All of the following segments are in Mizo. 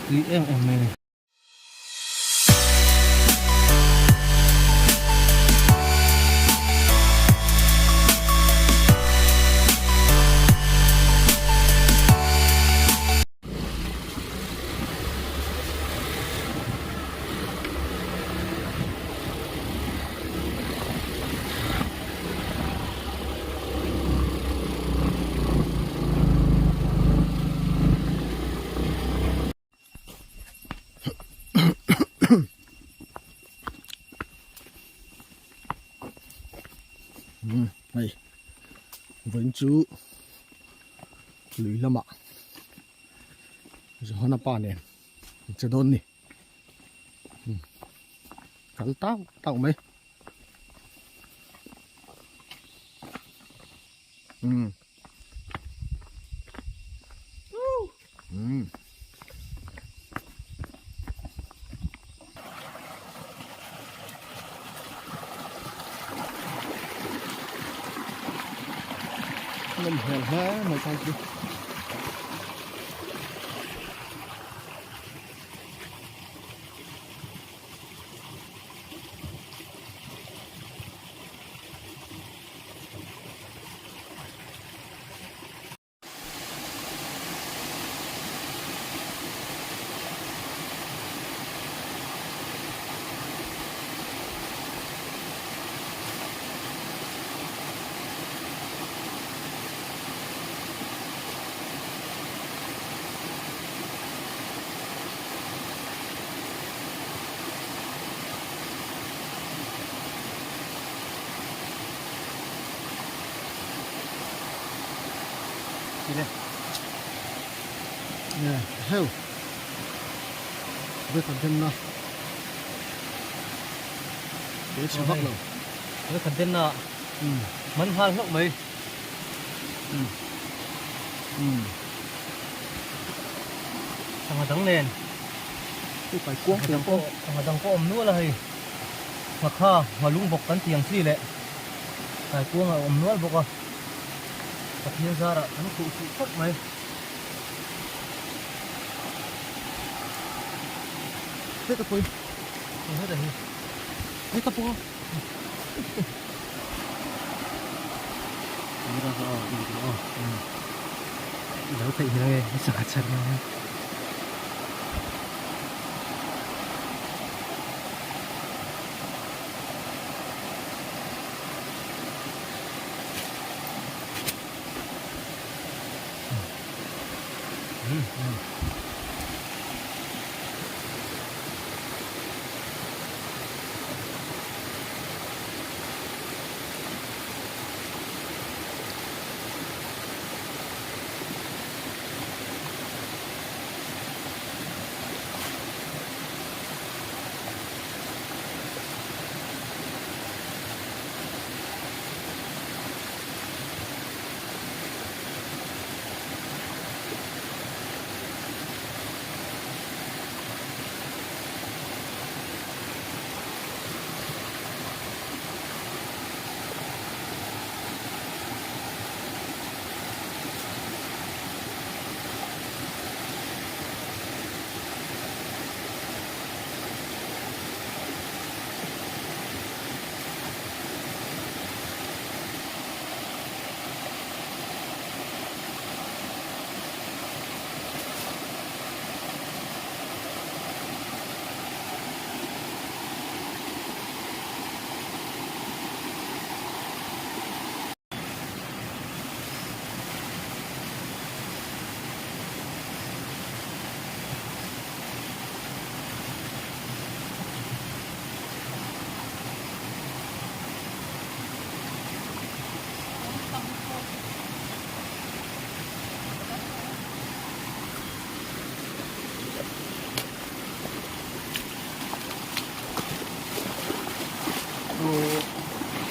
Tui em em mai a ni. Hei vawiin chu lui lamah Johana pa nen an che dawn a ni kal tau tau mai. Nawm hmel hle mai kha chu. Nè, heo. Với phần thân na. Để chịu vắc lo. Với phần thân na. Ừ. Mắn hal hlauh mai. Ừ. Ừ. Sangha dang nen. Cái phải cuống Sangha dang pawh sangha dang pawh awm nual a hei. Ngakha nghalung bawk kan tih ang chi leh kaikuang a awm nual bawk a. Pathian zarah kan khuh fuh khawp mai. Heta pawh hi. Heta hi. Heta pawh a. Lo theih hi nge sangha char mai.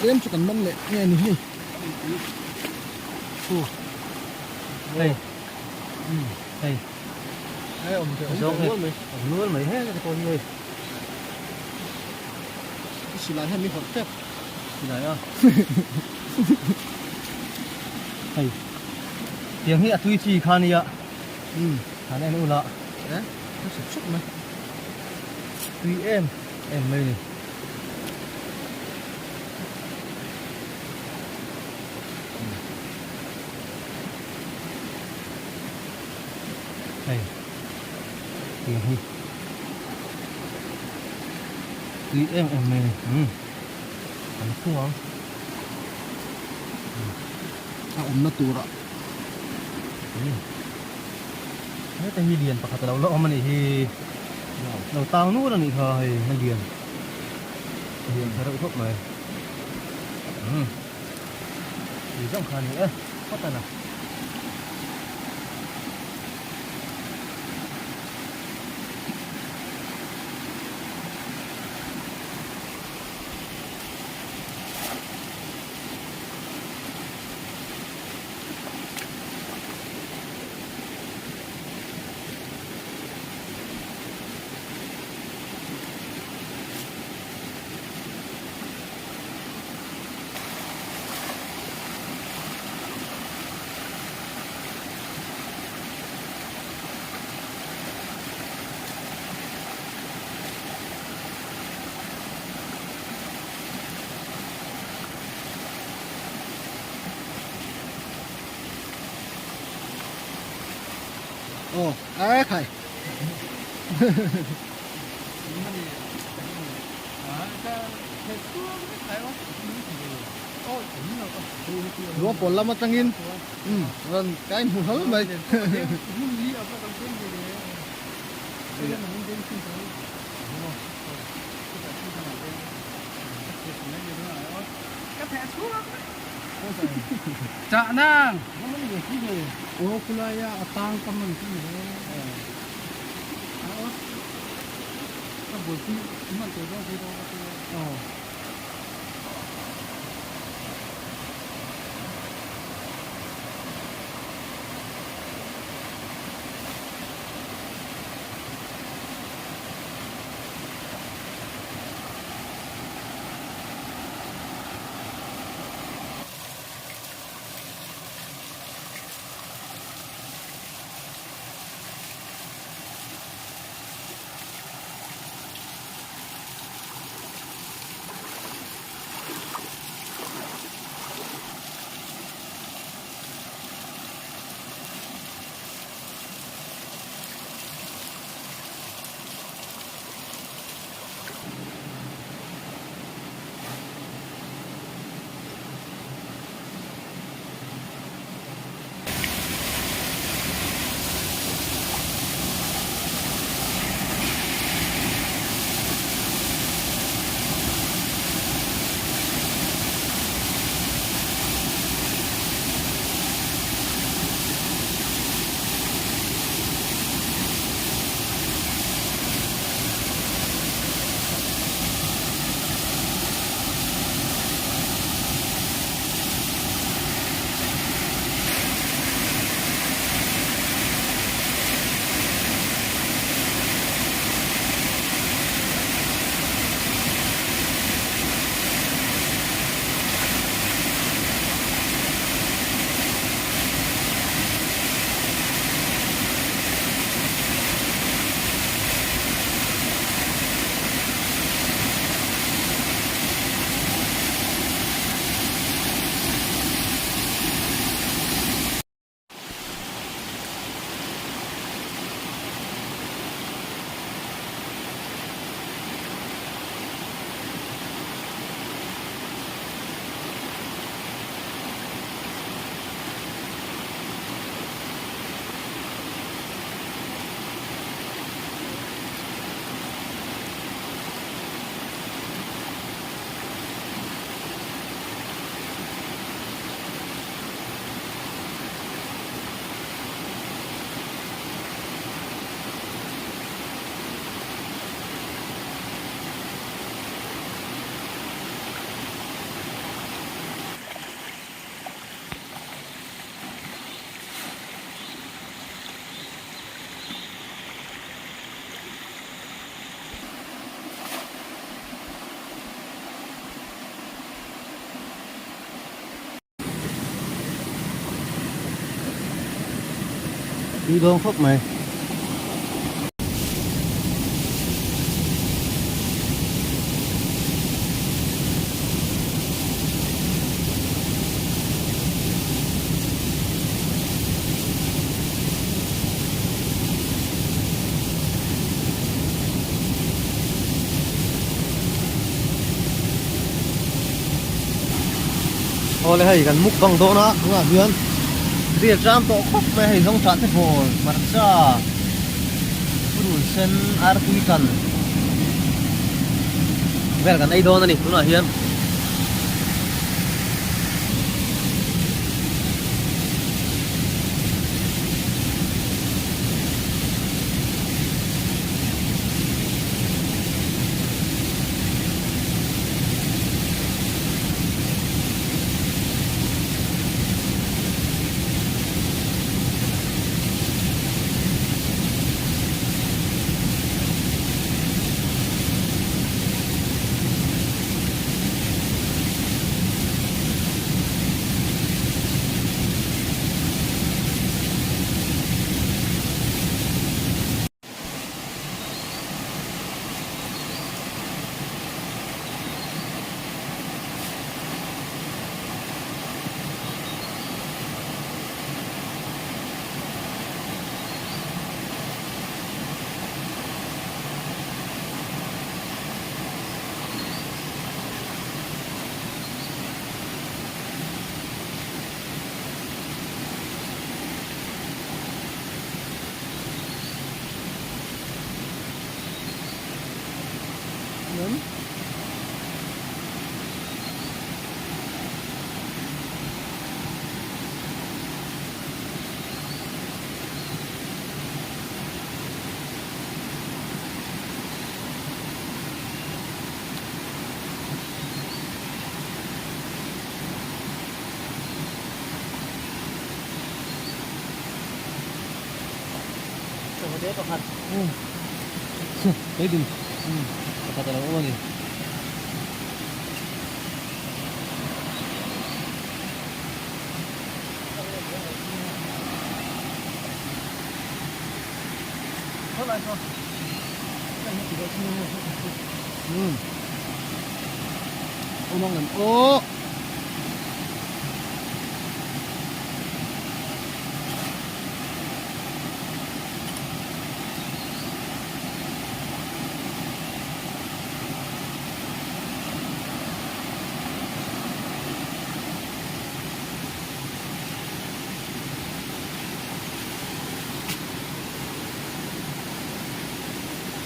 Tlem chu kan man leh nge ni hei. Hei. Hei. Hei awm te awm te nual mai. Awm nual mai he ka pawh hi hei. Silai hian min hawrh tep. Silai a. Hei. Tiang hi a tui chi kha nia. Han en ula. A sep sep mai. Tui em em mai ni. Hei tiang hi tui em em mai ni. Umm kan khung ang. A awmna turah. Umm heta hi lian pakhat a lo la awm a nih hi lo tang nual a nih kha hei a lian a lian tha reuh khawp mai umm tui zawng kha a ni e phawt a na. Aw e khai Lua pawl lam atangin um rawn kai hmu hlal mai. Tui dawn khawp mai. Awle hei kan mukbang dawn a tunah hian rial ṭam tawh khawp mai hei zawng ṭah te bawl hmarcha purun sen artui kan vel kan ei dawn a ni tunah hian. Tui dum pakhat a lo awm a ni. Awm ang em aw.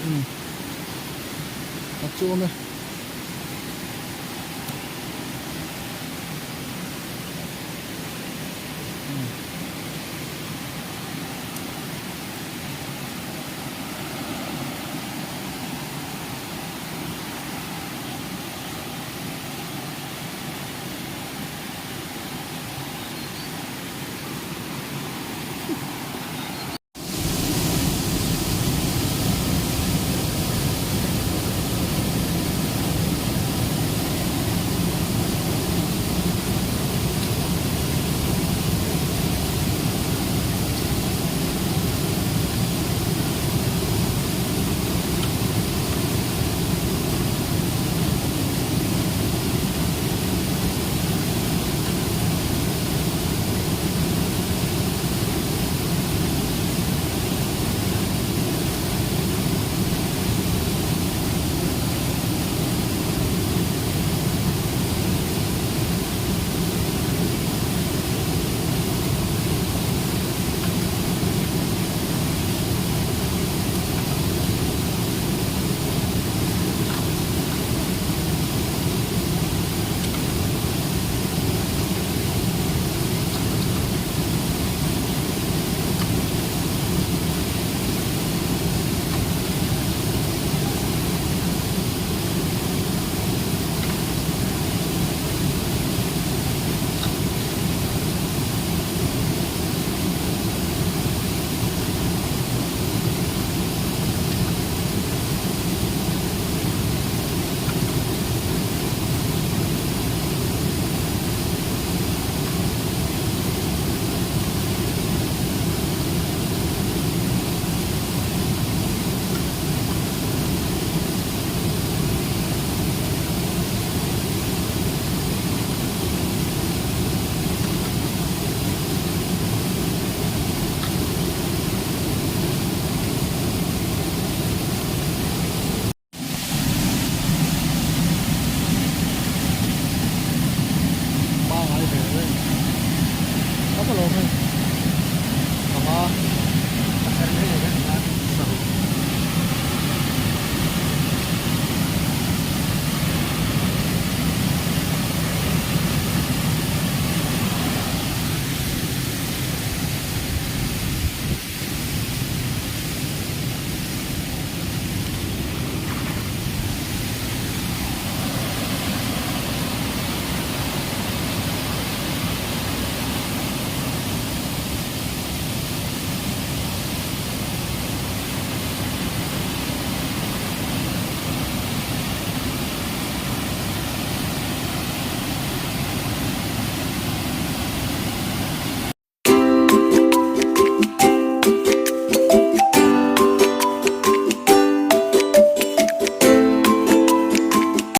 Umm. Tak chu awm e.